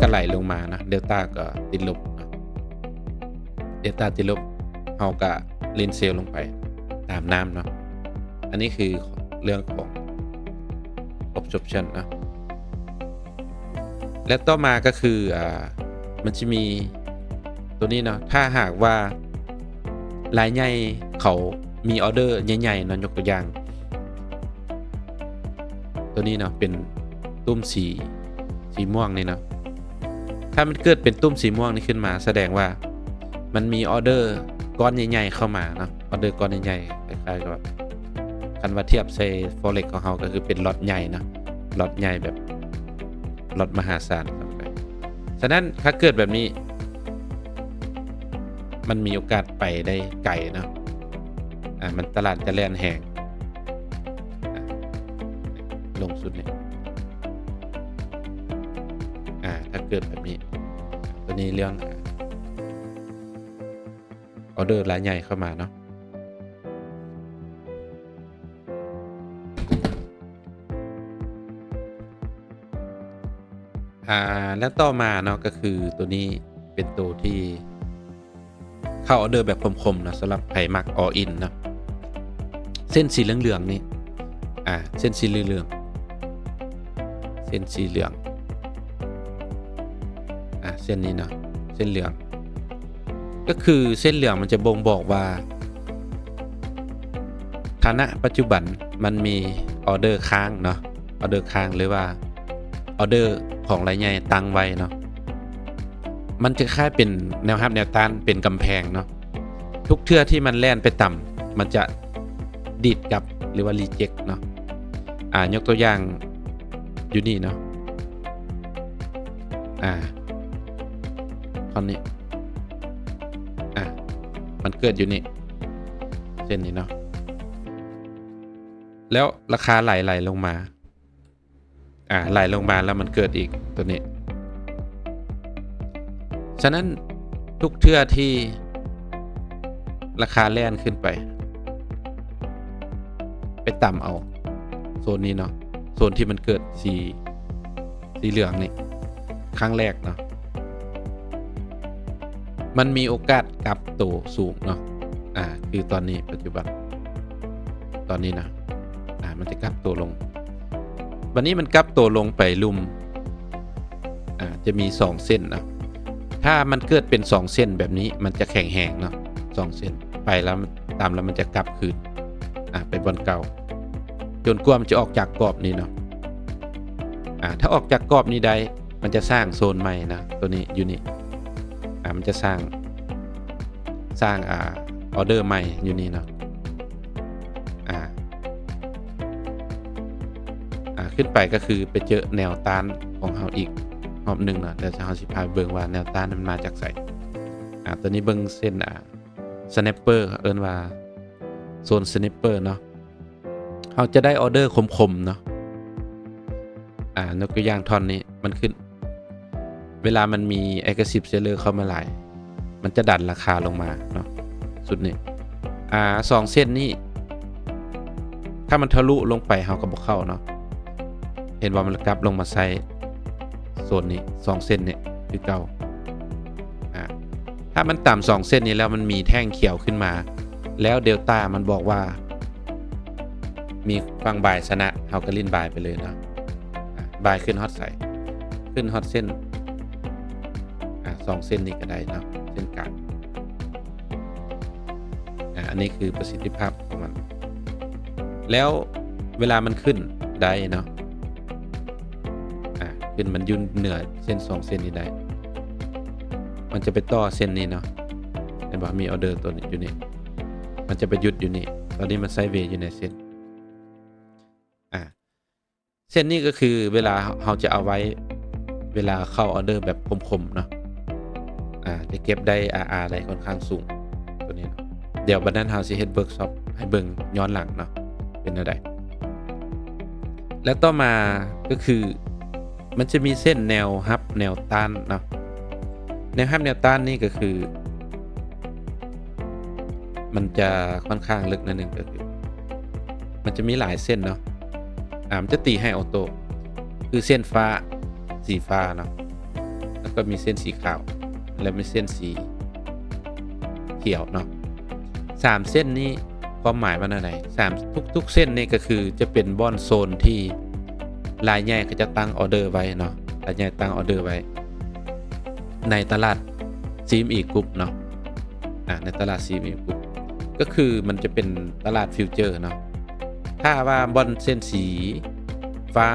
ກໍໄຫຼລົງມາເນາະ ເດລຕາກໍຕິດລົບເນາະ ເດລຕາຕິດລົບ ເຮົາກໍເລັນເຊວລົງໄປຕາມນ້ຳເນາະ. ອັນນີ້ຄືເລື່ອງຂອງ absorption ເນາະ. ແລະຕໍ່ມາກໍຄື ອ່າ ມັນຈະມີຕົວນີ້ເນາະ ຖ້າຫາກວ່າລາຍໃຫຍ່ເຂົາມີອໍເດີໃຫຍ່ໆເນາະ ຍົກຕົວຢ່າງ ຕົວນີ້ເນາະ ເປັນຕຸ້ມສີ ສີມ່ວງນີ້ເນາະ ຖ້າມັນເກີດເປັນຕຸ້ມສີມ່ວງນີ້ຂຶ້ນມາ ສະແດງວ່າມັນມີອໍເດີກ້ອນໃຫຍ່ໆເຂົ້າມາເນາະ ອໍເດີກ້ອນໃຫຍ່ໆ ຄ້າຍໆກັບ ຄັນວ່າທຽບໃສ່ Forex ຂອງເຮົາ ກໍຄືເປັນລັອດໃຫຍ່ເນາະ ລັອດໃຫຍ່ແບບລັອດມະຫາສານ. ສະນັ້ນຖ້າເກີດແບບນີ້ ມັນມີໂອກາດໄປໄດ້ໄກເນາະ ອາ ມັນ ຕະຫຼາດຈະແລ່ນແຮງ ອາ ລົງສຸດນີ້ ອາ ຖ້າເກີດແບບນີ້ ຕົວນີ້ເລື່ອງ ອາ ອໍເດີລາຍໃຫຍ່ເຂົ້າມາເນາະ. ອາ ແລ້ວຕໍ່ມາເນາະ ກໍຄືຕົວນີ້ເປັນຕົວທີ່ເຂົ້າອໍເດີແບບຄົມໆເນາະ ສຳລັບໃຜມັກ all in ເນາະ. ເສັ້ນສີເຫຼືອງໆນີ້ ອາ ເສັ້ນສີເຫຼືອງໆ ເສັ້ນສີເຫຼືອງ ອາ ເສັ້ນນີ້ເນາະ ເສັ້ນເຫຼືອງ ກໍຄືເສັ້ນເຫຼືອງມັນຈະບົ່ງບອກວ່າ ຂະນະປັດຈຸບັນມັນມີອໍເດີຄ້າງເນາະ ອໍເດີຄ້າງ ຫຼືວ່າອໍເດີຂອງລາຍໃຫຍ່ຕັ້ງໄວ້ເນາະ ມັນຈະຄ້າຍເປັນແນວຮັບແນວຕ້ານ ເປັນກຳແພງເນາະ. ທຸກເທື່ອທີ່ມັນແລ່ນໄປຕ່ຳ ມັນຈະດີດກັບ ຫຼືວ່າ reject ເນາະ. ອາ ຍົກຕົວຢ່າງຢູ່ນີ້ເນາະ ອາ ທ່ອນນີ້ ອາ ມັນເກີດຢູ່ນີ້ ເສັ້ນນີ້ເນາະ ແລ້ວລາຄາໄຫຼໆລົງມາ ອາ ໄຫຼລົງມາແລ້ວມັນເກີດອີກຕົວນີ້. ສະນັ້ນທຸກເທື່ອທີ່ລາຄາແລ່ນຂຶ້ນໄປ ໄປຕຳເອົາໂຊນນີ້ເນາະ ໂຊນທີ່ມັນເກີດສີ ສີເຫຼືອງນີ້ ຄັ້ງແລກເນາະ ມັນມີໂອກາດກັບໂຕສູງເນາະ ອາ ຄືຕອນນີ້ປັດຈຸບັນ ຕອນນີ້ນະ ອາ ມັນຈະກັບໂຕລົງ ບັດນີ້ມັນກັບໂຕລົງໄປລຸ່ມ ອາ ຈະມີສອງເສັ້ນເນາະ ຖ້າມັນເກີດເປັນສອງເສັ້ນແບບນີ້ ມັນຈະແຂງແຮງເນາະ ສອງເສັ້ນ ໄປແລ້ວ ຕຳແລ້ວມັນຈະກັບຄືນ ອາ ໄປບ່ອນເກົ່າ ຈົນກວ່າມັນຈະອອກຈາກກອບນີ້ເນາະ ອາ ຖ້າອອກຈາກກອບນີ້ໄດ້ ມັນຈະສ້າງໂຊນໃໝ່ນະ ໂຕນີ້ ຢູ່ນີ້ ອາ ມັນຈະສ້າງ ສ້າງ ອາ ອໍເດີໃໝ່ຢູ່ນີ້ເນາະ ອາ ອາ ຂຶ້ນໄປກໍຄືໄປເຈີແນວຕ້ານຂອງເຮົາອີກຮອບໜຶ່ງເນາະ ແລ້ວເຮົາຊິພາໄປເບິ່ງວ່າແນວຕ້ານມັນມາຈາກໃສ ອາ ໂຕນີ້ເບິ່ງເສັ້ນ ອາ sniper ເອີ້ນວ່າໂຊນ sniper ເນາະ ເຮົາຈະໄດ້ອໍເດີຄົມໆເນາະ ອາ ຍົກຕົວຢ່າງທ່ອນນີ້ ມັນຂຶ້ນ ເວລາມັນມີ aggressive seller ເຂົ້າມາຫຼາຍ ມັນຈະດັນລາຄາລົງມາເນາະ ຊຸດນີ້ ອາ ສອງເສັ້ນນີ້ ຖ້າມັນທະລຸລົງໄປ ເຮົາກໍບໍ່ເຂົ້າເນາະ ເຫັນວ່າມັນກັບລົງມາໃສ່ໂຊນນີ້ ສອງເສັ້ນນີ້ຄືເກົ່າ ອາ ຖ້າມັນຕຳສອງເສັ້ນນີ້ແລ້ວ ມັນມີແທ່ງຂຽວຂຶ້ນມາ ແລ້ວ Delta ມັນບອກວ່າ ມີຝັ່ງບາຍຊະນະ ເຮົາກໍຫຼິ້ນບາຍໄປເລີຍເນາະ ອາ ບາຍຂຶ້ນຮອດໃສ? ຂຶ້ນຮອດເສັ້ນ ອາ ສອງເສັ້ນນີ້ກໍໄດ້ເນາະ ເສັ້ນກາງ ອາ ອັນນີ້ຄືປະສິດທິພາບຂອງມັນ ແລ້ວເວລາມັນຂຶ້ນໄດ້ເນາະ ອາ ຂຶ້ນ ມັນຢູ່ເໜືອເສັ້ນສອງເສັ້ນນີ້ໄດ້ ມັນຈະໄປຕໍ່ເສັ້ນນີ້ເນາະ ເຫັນບໍ່? ມີອໍເດີໂຕນີ້ຢູ່ນີ້ ມັນຈະໄປຢຸດຢູ່ນີ້ ຕອນນີ້ມັນໄຊເວຢູ່ໃນເສັ້ນ ອາ ເສັ້ນນີ້ກໍຄືເວລາເຮົາຈະເອົາໄວ້ ເວລາເຂົ້າອໍເດີແບບຄົມໆເນາະ ອາ ຈະເກັບໄດ້ ອາ ອາ ໄດ້ຄ່ອນຂ້າງສູງ ໂຕນີ້ເນາະ ດຽວບັດນັ້ນເຮົາຊິເຮັດເວີກຊັອບໃຫ້ເບິ່ງຍ້ອນຫຼັງເນາະ ເປັນແນວໃດ ແລະຕໍ່ມາກໍຄື ມັນຈະມີເສັ້ນແນວຮັບແນວຕ້ານເນາະ ແນວຮັບແນວຕ້ານນີ້ກໍຄື ມັນຈະຄ່ອນຂ້າງເລິກໜ້ອຍໜຶ່ງ ກໍຄື ມັນຈະມີຫຼາຍເສັ້ນເນາະ ອາ ມັນຈະຕີໃຫ້ອໍໂຕ້ ຄືເສັ້ນຟ້າ ສີຟ້າເນາະ ກໍມີເສັ້ນສີຂາວ ແລະ ມີເສັ້ນສີຂຽວເນາະ. ສາມເສັ້ນນີ້ຄວາມໝາຍວ່າແນວໃດ? ສາມ ທຸກໆເສັ້ນນີ້ກໍຄືຈະເປັນບ່ອນໂຊນທີ່ລາຍໃຫຍ່ເຂົາເຈົ້າຕັ້ງອໍເດີໄວ້ເນາະ, ລາຍໃຫຍ່ຕັ້ງອໍເດີໄວ້ໃນຕະຫຼາດ CME Group ເນາະ. ອາ ໃນຕະຫຼາດ CME Group ກໍຄືມັນຈະເປັນຕະຫຼາດຟິວເຈີເນາະ. ຖ້າວ່າບ່ອນເສັ້ນສີຟ້າ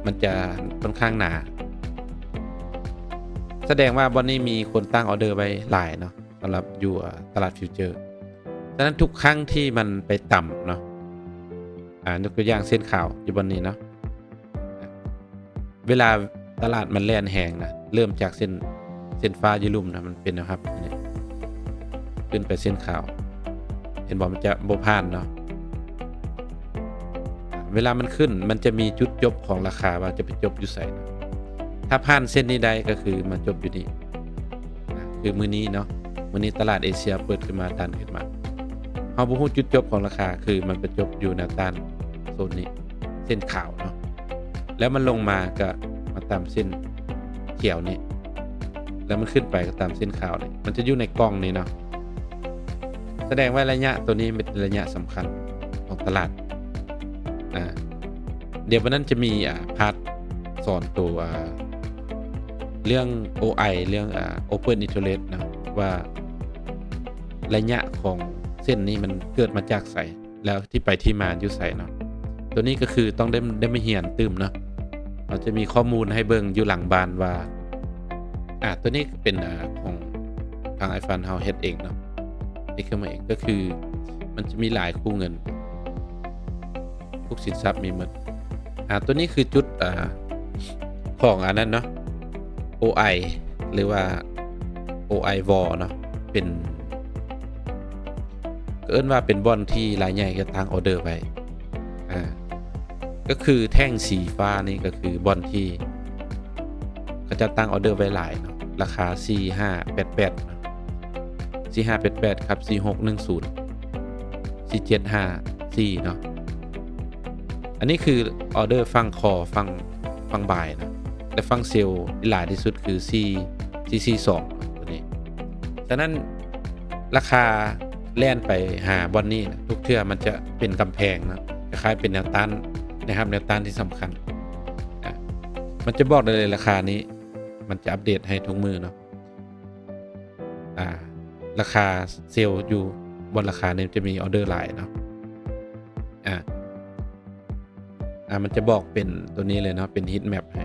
ມັນຈະຂ້ອນຂ້າງໜາ, ສະແດງວ່າບ່ອນນີ້ມີຄົນຕັ້ງອໍເດີໄວ້ຫຼາຍເນາະ ສຳລັບຢູ່ ອາ ຕະຫຼາດຟິວເຈີ. ສະນັ້ນທຸກຄັ້ງທີ່ມັນໄປຕ່ຳເນາະ, ອາ ຍົກຕົວຢ່າງເສັ້ນຂາວຢູ່ບ່ອນນີ້ເນາະ, ເວລາຕະຫຼາດມັນແລ່ນແຮງນະ ເລີ່ມຈາກເສັ້ນ ເສັ້ນຟ້າຢູ່ລຸ່ມນະ ມັນເປັນແນວຮັບນີ້ ຂຶ້ນໄປເສັ້ນຂາວ ເຫັນບໍ່? ມັນຈະບໍ່ຜ່ານເນາະ. ເວລາມັນຂຶ້ນ ມັນຈະມີຈຸດຈົບຂອງລາຄາວ່າຈະໄປຈົບຢູ່ໃສ. ຖ້າຜ່ານເສັ້ນນີ້ໄດ້ກໍຄືມາຈົບຢູ່ນີ້ ຄືມື້ນີ້ເນາະ, ມື້ນີ້ຕະຫຼາດເອເຊຍເປີດຂຶ້ນມາ ດັນຂຶ້ນມາ, ເຮົາບໍ່ຮູ້ຈຸດຈົບຂອງລາຄາ ຄືມັນໄປຈົບຢູ່ແນວຕ້ານໂຊນນີ້ ເສັ້ນຂາວເນາະ, ແລ້ວມັນລົງມາກໍມາຕາມເສັ້ນຂຽວນີ້, ແລ້ວມັນຂຶ້ນໄປກໍຕາມເສັ້ນຂາວນີ້, ມັນຈະຢູ່ໃນກ່ອງນີ້ເນາະ. ສະແດງວ່າໄລຍະໂຕນີ້ເປັນໄລຍະສຳຄັນຂອງຕະຫຼາດ. ອາ ດຽວວັນນັ້ນຈະມີ ອາ ພາດສອນໂຕ ອາ ເລື່ອງ ໂອໄອ ເລື່ອງ ອາ Open Interest ນະ ວ່າໄລຍະຂອງເສັ້ນນີ້ມັນເກີດມາຈາກໃສ ແລ້ວທີ່ໄປທີ່ມາຢູ່ໃສເນາະ. ໂຕນີ້ກໍຄືຕ້ອງໄດ້ ໄດ້ມາຮຽນຕື່ມເນາະ. ເຮົາຈະມີຂໍ້ມູນໃຫ້ເບິ່ງຢູ່ຫຼັງບ້ານວ່າ ອາ ໂຕນີ້ເປັນ ອາ ຂອງທາງ iFund ເຮົາເຮັດເອງເນາະ, ເຮັດຂຶ້ນມາເອງ. ກໍຄືມັນຈະມີຫຼາຍຄູ່ເງິນ, ທຸກສິນຊັບມີໝົດ. ອາ ໂຕນີ້ຄືຈຸດ ອາ ຂອງອັນນັ້ນເນາະ, ໂອໄອ ຫຼືວ່າ ໂອໄອ Wall ເນາະ, ເປັນ ກໍເອີ້ນວ່າເປັນບ່ອນທີ່ລາຍໃຫຍ່ກໍຕັ້ງອໍເດີໄວ້. ອາ ກໍຄືແທ່ງສີຟ້ານີ້ກໍຄືບ່ອນທີ່ເຂົາເຈົ້າຕັ້ງອໍເດີໄວ້ຫຼາຍເນາະ, ລາຄາ ສີ່ຫ້າແປດແປດ ສີ່ຫ້າແປດແປດ ກັບ ສີ່ຫົກໜຶ່ງສູນ ສີ່ເຈັດຫ້າສີ່ເນາະ. ອັນນີ້ຄືອໍເດີຝັ່ງຄໍ ຝັ່ງ ຝັ່ງບາຍເນາະ, ແລະ ຝັ່ງເຊລຫຼາຍທີ່ສຸດຄື ສີ່ສີ່ສອງ ໂຕນີ້. ສະນັ້ນ ລາຄາແລ່ນໄປຫາບ່ອນນີ້ນະ ທຸກເທື່ອມັນຈະເປັນກຳແພງເນາະ, ຄ້າຍໆເປັນແນວຕ້ານ ແນວຮັບແນວຕ້ານທີ່ສຳຄັນ. ອາ ມັນຈະບອກໄດ້ເລີຍ ລາຄານີ້ມັນຈະອັບເດດໃຫ້ທຸກມື້ເນາະ. ອາ ລາຄາເຊລຢູ່ບ່ອນລາຄານີ້ຈະມີອໍເດີຫຼາຍເນາະ. ອາ ອາ ມັນຈະບອກເປັນໂຕນີ້ເລີຍເນາະ, ເປັນ heat map ໃຫ້.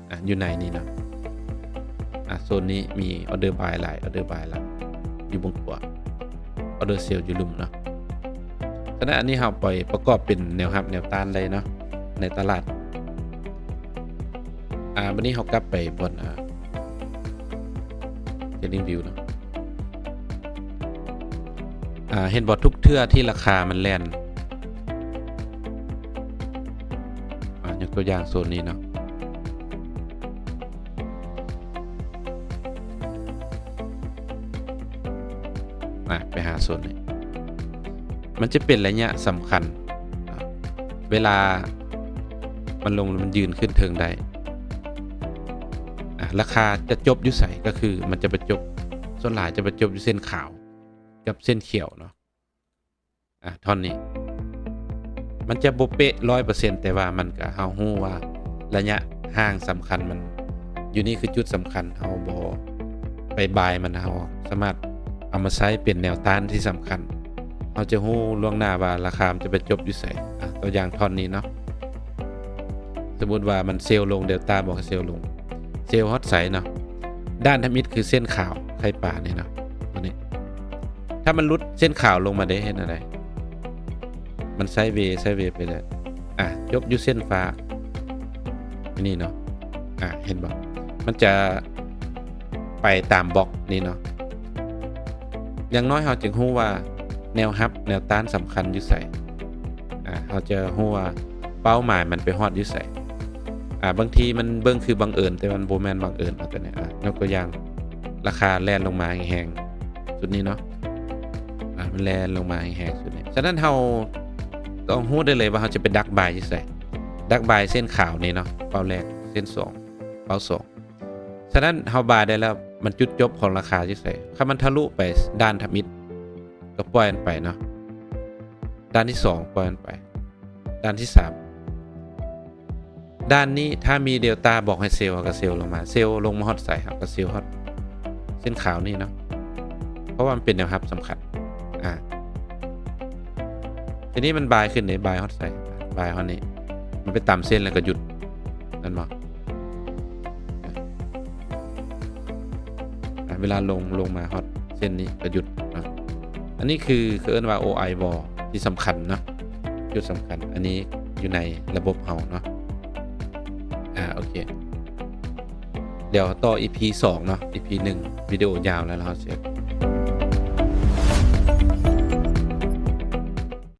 ອາ ຢູ່ໃນນີ້ເນາະ. ອາ ໂຊນນີ້ມີອໍເດີບາຍຫຼາຍ ອໍເດີບາຍຫຼາຍ ຢູ່ເບື້ອງຂວາ, ອໍເດີເຊລຢູ່ລຸ່ມເນາະ. ສະນັ້ນອັນນີ້ເຮົາໄປປະກອບເປັນແນວຮັບແນວຕ້ານໄດ້ເນາະ ໃນຕະຫຼາດ. ອາ ບັດນີ້ເຮົາກັບໄປບ່ອນ ອາ Trading View ເນາະ. ອາ ເຫັນບໍ່? ທຸກເທື່ອທີ່ລາຄາມັນແລ່ນ ອາ ຍົກຕົວຢ່າງໂຊນນີ້ເນາະ, ອາ ໄປຫາໂຊນນີ້ ມັນຈະເປັນໄລຍະສຳຄັນເນາະ, ເວລາມັນລົງ ມັນຢືນຂຶ້ນເທິງໄດ້. ອາ ລາຄາຈະຈົບຢູ່ໃສ? ກໍຄືມັນຈະໄປຈົບ ສ່ວນຫຼາຍຈະໄປຈົບຢູ່ເສັ້ນຂາວກັບເສັ້ນຂຽວເນາະ. ອາ ທ່ອນນີ້ ມັນຈະບໍ່ເປະຮ້ອຍເປີເຊັນ ແຕ່ວ່າມັນກະ ເຮົາຮູ້ວ່າໄລຍະຫ່າງສຳຄັນມັນຢູ່ນີ້ ຄືຈຸດສຳຄັນ. ເຮົາບໍ່ໄປບາຍມັນ, ເຮົາສາມາດເອົາມາໃຊ້ເປັນແນວຕ້ານທີ່ສຳຄັນ. ເຮົາຈະຮູ້ລ່ວງໜ້າວ່າລາຄາມັນຈະໄປຈົບຢູ່ໃສ. ອາ ຕົວຢ່າງທ່ອນນີ້ເນາະ, ສົມມຸດວ່າມັນເຊລລົງ, ເດລຕາບອກໃຫ້ເຊລລົງ, ເຊລຮອດໃສເນາະ? ດ້ານທຳອິດຄືເສັ້ນຂາວໄຂ່ປານີ້ເນາະ, ຕົວນີ້. ຖ້າມັນຫຼຸດເສັ້ນຂາວລົງມາເດ້ ເຮັດແນວໃດ? ມັນໄຊເວ ໄຊເວໄປເລີຍ. ອາ ຈົບຢູ່ເສັ້ນຟ້າ ອັນນີ້ເນາະ. ອາ ເຫັນບໍ່? ມັນຈະໄປຕາມບລັອກນີ້ເນາະ. ຢ່າງໜ້ອຍເຮົາຈຶ່ງຮູ້ວ່າແນວຮັບແນວຕ້ານສຳຄັນຢູ່ໃສ. ອາ ເຮົາຈະຮູ້ວ່າເປົ້າໝາຍມັນໄປຮອດຢູ່ໃສ. ອາ ບາງທີມັນເບິ່ງຄືບັງເອີນ ແຕ່ມັນບໍ່ແມ່ນບັງເອີນເນາະ ຕົວນີ້. ອາ ຍົກຕົວຢ່າງ ລາຄາແລ່ນລົງມາແຮງໆ ຈຸດນີ້ເນາະ. ອາ ມັນແລ່ນລົງມາແຮງໆ ຈຸດນີ້. ສະນັ້ນເຮົາຕ້ອງຮູ້ໄດ້ເລີຍວ່າເຮົາຈະໄປດັກບາຍຢູ່ໃສ. ດັກບາຍເສັ້ນຂາວນີ້ເນາະ, ເປົ້າແລກ, ເສັ້ນສອງ, ເປົ້າສອງ. ສະນັ້ນເຮົາບາຍໄດ້ແລ້ວ ມັນຈຸດຈົບຂອງລາຄາຢູ່ໃສ? ຄັນມັນທະລຸໄປດ້ານທຳອິດ ກໍປ່ອຍມັນໄປເນາະ, ດ້ານທີສອງປ່ອຍມັນໄປ, ດ້ານທີສາມ ດ້ານນີ້ ຖ້າມີເດລຕາບອກໃຫ້ເຊວ ເຮົາກໍເຊວລົງມາ, ເຊວລົງມາຮອດໃສ ເຮົາກໍເຊວຮອດເສັ້ນຂາວນີ້ເນາະ, ເພາະວ່າມັນເປັນແນວຮັບສຳຄັນ. ອາ ທີນີ້ມັນບາຍຂຶ້ນເດ້, ບາຍຮອດໃສ? ບາຍຮອດນີ້, ມັນໄປຕາມເສັ້ນແລ້ວກໍຢຸດ ແມ່ນບໍ່? ອາ ເວລາລົງ ລົງມາຮອດເສັ້ນນີ້ກໍຢຸດເນາະ. ອັນນີ້ຄື ຄືເອີ້ນວ່າ ໂອໄອ Wall ທີ່ສຳຄັນເນາະ, ຈຸດສຳຄັນ. ອັນນີ້ຢູ່ໃນລະບົບເຮົາເນາະ. ອາ ໂອເຄ, ດຽວຕໍ່ ອີພີສອງເນາະ, ອີພີໜຶ່ງ ວິດີໂອຍາວແລ້ວ ເຮົາຊິ